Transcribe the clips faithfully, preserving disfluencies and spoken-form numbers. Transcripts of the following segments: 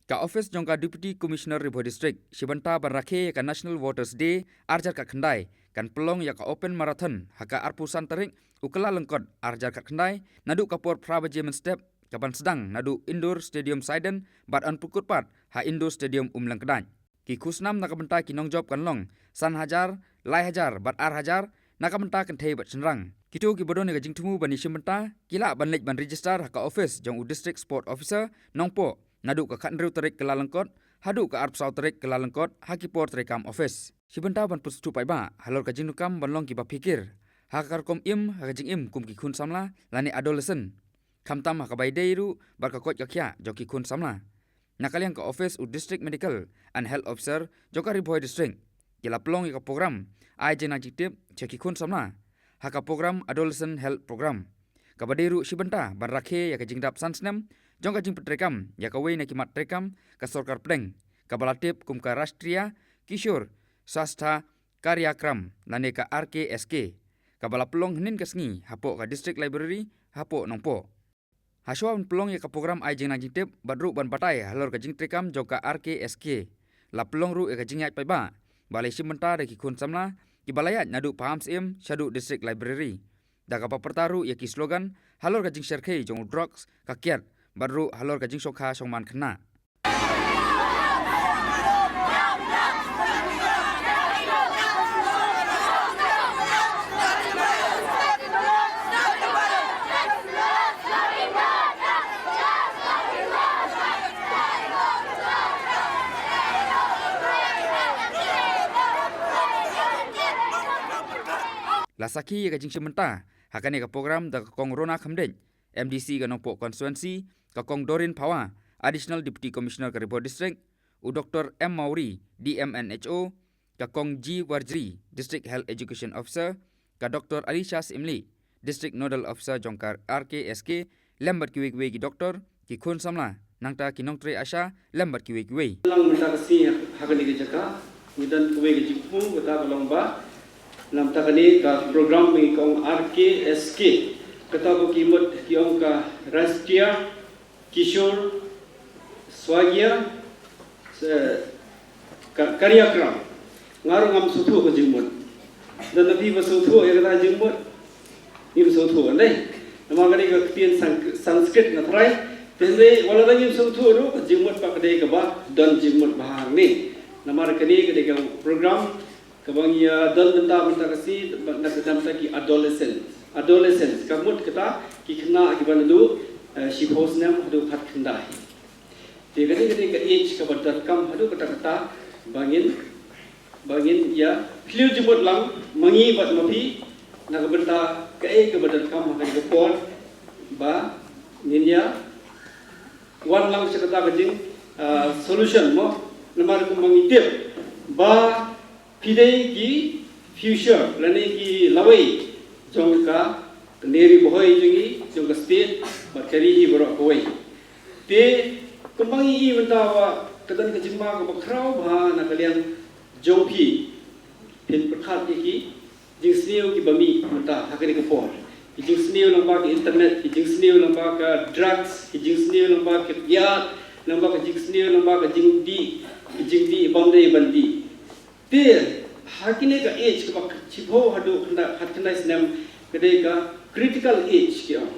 Ka office jong ka Deputy Commissioner Ri Bhoi District, shibynta ban rakhe ïa ka National Voters Day arhajar khatkhyndai, kan pynlong ïa ka Open Marathon ha ka arphew san tarik u Kyllalyngkot arhajar khatkhyndai, naduh ka por phra baje mynstep, kaban sdang naduh Indoor Stadium Saiden bad yn pynkut pat ha Indoor Stadium Umlyngkdait. Ki khusnam na ka bynta ki nongjop kan long san hajar, lai hajar bad ar hajar, na ka bynta kynthei bad shynrang. Kito kiba don ïa ka jingthmu ban ïashim bynta, ki lah ban leit ban register ha ka office jong u District Sport Officer Nongpoh naduh ka khathynriew tarik Kyllalyngkot haduh ka arphew saw tarik Kyllalyngkot ha ki por treikam office. Shibynta ban pynsngewthuh paidbah halor ka jingdonkam ban long kiba phikir ha ka rukom im, ha ka jingim kum ki khun samla lane adolescent, khamtam ha kaba ïadei ruh bad ka koit ka khiah jong ki khun samla. Na ka liang ka office u District Medical and Health Officer jong ka Ri Bhoi District, ki la pynlong ïa ka program ai jingnang jingtip sha ki khun samla ha ka program Adolescent Health Program, kaba dei ruh shibynta ban rakhe ïa ka jingdap san snem jong ka jingpyntreikam ïa kawei na ki mat treikam ka sorkar pdeng, kaba la tip kum ka Rashtriya Kishore Swasthya Karyakram lane ka R K S K, kaba la pynlong hynnin ka sngi hapoh ka District Library hapoh Nongpoh. Hashwa ban pynlong ïa ka program ai jingnang jingtip bad ruh ban batai halor ka jingtreikam jong ka R K S K, la pynlong ruh ïa ka jingïaid paidbah ba la ïashim bynta da ki khun samla kiba la ïaid naduh Pahamsyiem shaduh District Library, da kaba pyrta ruh ïa ki slogan halor ka jingshyrkhei jong u drugs, ka kiad, bad ruh halor ka jingshongkha shongman khynnah. La sakhi ïa ka jingshim bynta ha kane ka program da ka Kong Rona Khymdeit, M D C ka Nongpoh Constituency, ka Kong Doreen Phawa, Additional Deputy Commissioner ka Ri Bhoi District, u Doctor M Mawrie, D M and H O, ka Kong G Warjri, District Health Education Officer, ka Doctor Alicia Syiemlieh, District Nodal Officer jong ka R K S K, lem bad kiwei kiwei ki doktor, ki khun samla, nangta ki nongtrei ASHA, lem bad kiwei kiwei. Lang mynta ka sngi ha kane ka jaka, ngi don kawei ka jingthmu, kata ka long ba namar kane ka program ba ngi ong R K S K, kata ba ki mut ki ong ka Rashtriya Kishore Swasthya, eh, Ka-, Karyakram. Nga ruh ngam sngewthuh ka jingmut. Lada phi ba sngewthuh ïa kata ka jingmut, ngim sngewthuh, kan dei? Namar ka dei ka ktien San-, Sanskrit, nga tharai. Te hynrei wat lada ngim sngewthuh ruh, ka jingmut pat ka dei kaba don jingmut bha hangne. Namar kane ka dei ka program kaba ngi, ah, don bynta, bynta ka sngi, na ka bynta ki adolescent. Adolescent, ka mut kata ki khynnah kiba naduh, eh, shiphew snem haduh khatkhyndai. Te kane, kane ka age kaba donkam haduh katta katta ba ngin, ba ngin ïa phylliew jingmut lang ma ngi bad ma phi na ka bynta kaei kaba donkam ha kane ka por ba ngin ïa wan lang sha kata ka jing, ah, solution mo. Namar kumba ngi tip ba phi dei ki future lane ki lawei jong kane ka Ri Bhoi jong ngi, jong ka state bad ka ri hi baroh kawei. Te kumba ngi ïohi mynta ba ka don ka jingma kaba khraw bha na ka liang jong phi, phin pyrkhat ïa ki jingsniew kiba mih mynta ha kane ka por. Ki jingsniew lyngba ka internet, ki jingsniew lyngba ka drugs, ki jingsniew lyngba ka kiad, lyngba ka jingsniew lyngba ka jingdih, ki jingdih bym dei ban dih. Te ha kane ka age kaba shiphew haduh khyndai, khatkhyndai snem, ka dei ka critical age ki ong.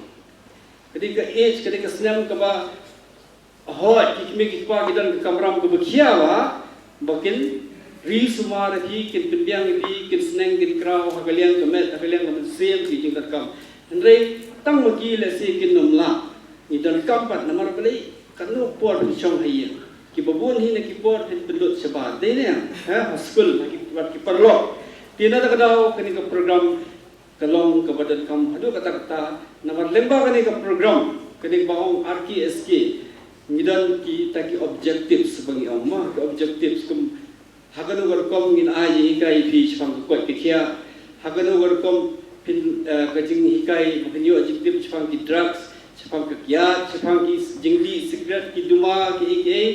Ka dei ka age, ka dei ka snem kaba hooid ki kmie ki kpa ki don ka kamram kaba khia bha ba kin ri sumar ïa phi, kin pynbiang ïa phi, kin sneng kin kraw ha ka liang ka met, ha ka liang ka mynsiem, ki jingdonkam. Hynrei tang ma ki lehse kin ym lah. Ngi donkam pat namar balei, katno por phin shong ha ïing. Kiba bun hi na ki por phin pynlut shabar, dei ne em, ha, ha skul, ha ki, bad ki paralok. Te na kata ka daw kane ka program ka long kaba donkam haduh katta katta, namar lyngba kane ka program, kane kaba ong R K S K, ngi don kita ki objectives ba ngi ong, ma, ki objectives kum ha kano ka rukom ngin ai jinghikai ïa phi shaphang ka koit ka khiah, ha kano ka rukom phin, eh, ka jinghikai ba phin ïoh jingtip shaphang ki drugs, shaphang ka kiad, shaphang ki jingdih sikret, ki duma, kiei kiei,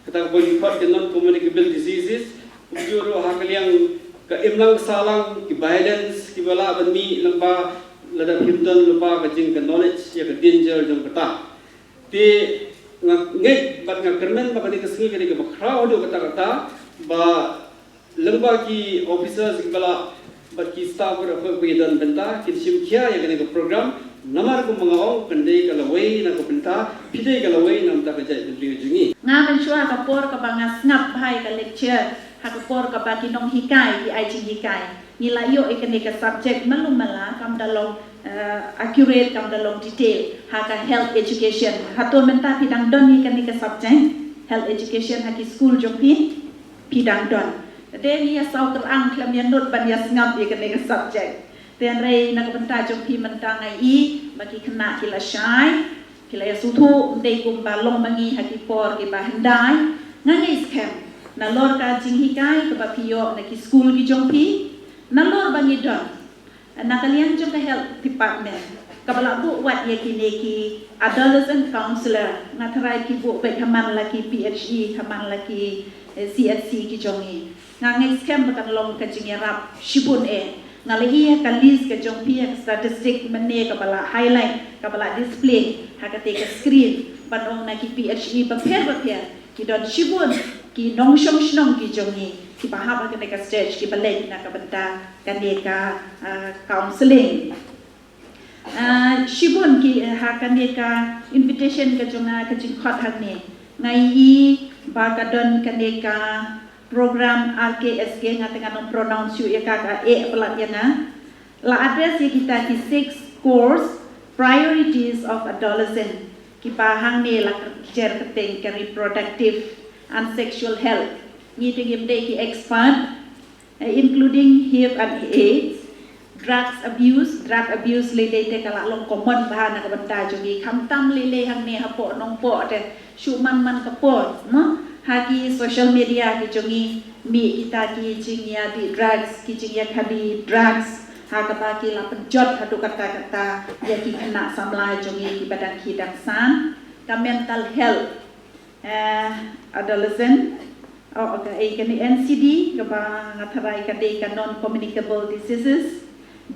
kata kaba ngi khot ka non communicable diseases. Kumjuh ruh ha ka liang ka imlang sahlang, ki violence kiba lah ban mih lyngba lada phim don lyngba ka jing ka knowledge ïa ka danger jong kata. Te Nga ngeit bad nga kyrmen ba kane ka sngi kane kaba khraw haduh katta katta ba lyngba ki officers kiba la bad ki staff ba la poi don bynta kin shim khia ïa kane ka program. Namar kumba nga ong, phi dei ka lawei na ka bynta, phi dei ka lawei na ka bynta ka jaitbynriew jong ngi. Nga mynshuwa ha ka por kaba nga sngap bha ïa ka lecture, ha ka por kaba ki nonghikai ki ai jinghikai, ngi la ïoh ïa kane ka subject malu mala, kam da long eh, accurate, kam da long detail ha ka health education. Hato mynta phi dang don ïa kane ka subject health education ha ki skul jong phi? Phi dang don. Te ngi ïa saw kyrang khlem ïa nud ban ïa sngap ïa kane ka subject. Te hynrei na ka bynta jong phi mynta nga i ba ki khynnah ki la shai, ki la ïa sngewthuh, ym dei kumba long ma ngi ha ki por kiba hyndai. Nga ngeit skhem nalor ka jinghikai kaba phi ïoh na ki skul ki jong phi, nalor ba ngi don na ka liang jong ka health department kaba la buh wat ïa kine ki adolescent counselor, nga tharai ki buh beit ha man la ki P H E, ha man la ki eh, C H C ki jong ngi. Nga ngeit skhem ba kan long ka jingïarap shibun eh. Nga la ïohi ïa ka list ka jong phi, ïa ka statistic mynne kaba la highlight, kaba la display ha kata ka screen, ban ong na ki P H E bapher bapher ki don shibun ki nongshong shnong ki jong ngi kiba hap ha kane ka stage, kiba leit na ka bynta kane ka ah, counseling. Ah, shibun ki, eh, ha kane ka invitation ka jong nga, ka jingkhot hangne, nga i ba ka don kane ka program R K S K, nga teng ngan ong pronounce ïa ka, ka eh palat ïa nga, la address ïa kita ki six core priorities of adolescent, kiba hangne la jer kyrteng ka reproductive and sexual health. Ngi te ngim dei ki expert, eh, including H I V and AIDS, drugs abuse, drug abuse lei lei te ka la long common bha na ka bynta jong ngi, khamtam lei lei hangne hapoh Nongpoh te, shu man man ka por mo, ha ki social media ki jong ngi mih kita ki jingïadih drugs, ki jingïakhaii drugs, ha kaba ki la pynjot haduh katta katta ïa ki khynnah samla jong ngi kiba dang khie dang san. Ka mental health, eh, adolescent, oh, okay, eh, kane N C D, kaba nga tharai ka dei ka non communicable diseases,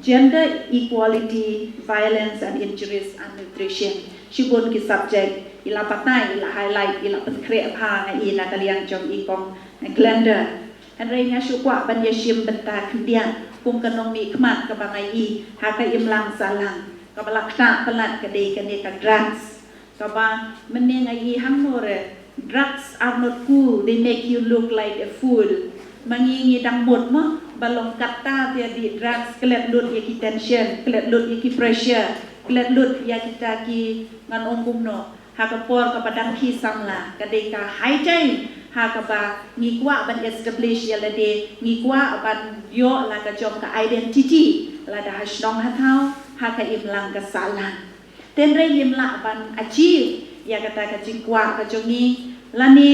gender equality, violence and injuries and nutrition. Shibun ki subject i la batai, i la highlight, i la pynkhreh bha, nga i, na ka liang jong i kong Glenda. Hynrei nga shu kwah ban ïa shim bynta khyndiat kum ka nongmihkhmat kaba nga i ha ka imlang sahlang kaba la ktah palat, ka dei kane ka drugs. Kaba mynne nga i hangno re, drugs are not cool, they make you look like a fool. Ma ngi ngi dang mut mo ba long katta te ïadih drugs, klet lut ïa ki tension, klet lut ïa ki pressure, klet lut ïa kita ki, ngan ong kumno, ha ka por kaba dang khie samla ka dei ka high time ha kaba ngi kwah ban establish ïa lade, ngi kwah ban ïoh la ka jong ka identity, lada ha shnong ha thaw, ha ka imlang ka sahlang. Te hynrei ngim lah ban achieve ïa kata ka jingkwah ka jong ngi, lane,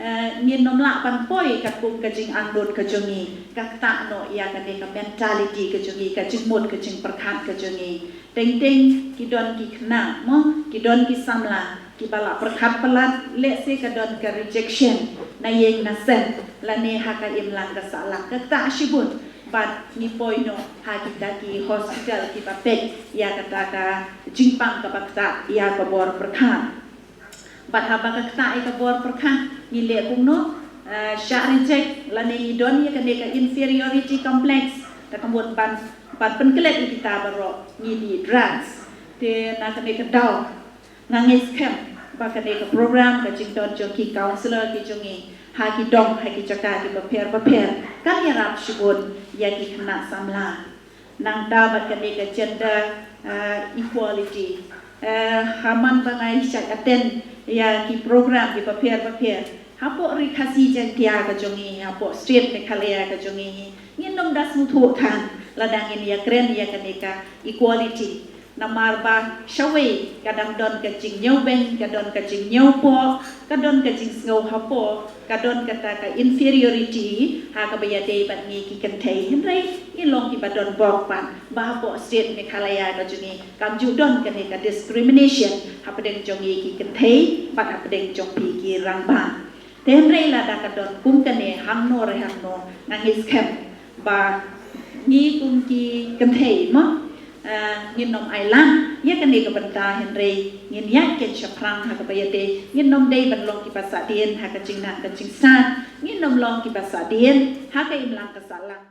eh, ngin ym lah ban poi katkum ka jingangnud ka jong ngi, ka ktah noh ïa kane ka mentality ka jong ngi, ka jingmut ka jingpyrkhat ka jong ngi. Teng teng ki don ki khynnah mo, ki don ki samla kiba la pyrkhat palat, lehse ka don ka rejection na ïing na sem lane ha ka imlang ka sahlang, ka ktah shibun. Bad ngi poi noh ha kita ki hospital kiba peit ïa kata ka jingpang kaba ktah ïa ka bor pyrkhat. Bad haba ka ktah ïa ka bor pyrkhat, ngi leh kumno? Eh, shah reject lane ngi don ïa kane ka inferiority complex, da ka mut ban, ban pynklet ïa kita baroh, ngi dih drugs. Te na kane ka daw nga ngeit skhem ba kane ka program, ka jingdon jong ki counselor ki jong ngi ha ki dong, ha ki jaka kiba pher bapher, kan ïarap shibun ïa ki khynnah samla. Nangta bad kane ka gender, ah, equality, eh, ha man ba nga ïa shah attend ïa ki program kiba pher bapher hapoh Ri Khasi Jaiñtia ka jong ngi, hapoh state Meghalaya ka jong ngi, ngin ym da sngewthuh than lada ngin ïakren ïa kane ka equality. Namar ba shawei ka dang don ka jingñiewbeiñ, ka don ka jingñiewpoh, ka don ka jingsngew hapoh, ka don kata ka inferiority ha kaba ïadei bad ngi ki kynthei. Hynrei ngi long kiba don bok pat ba hapoh state Meghalaya ka jong ngi kam ju don kane ka discrimination hapdeng jong ngi ki kynthei bad hapdeng jong phi ki rangbah. Te hynrei lada ka don kum kane hangno re hangno, nga ngeit skhem ba ngi kum ki kynthei mo, eh, ngin ym ailad Ïa kane ka bynta hynrei ngin ïaid keiñ shaphrang ha kaba ïadei, ngin nym dei ban long kiba sahdien ha ka jingnang ka jingstad, ngin nym long kiba sahdien ha ka imlang ka sahlang.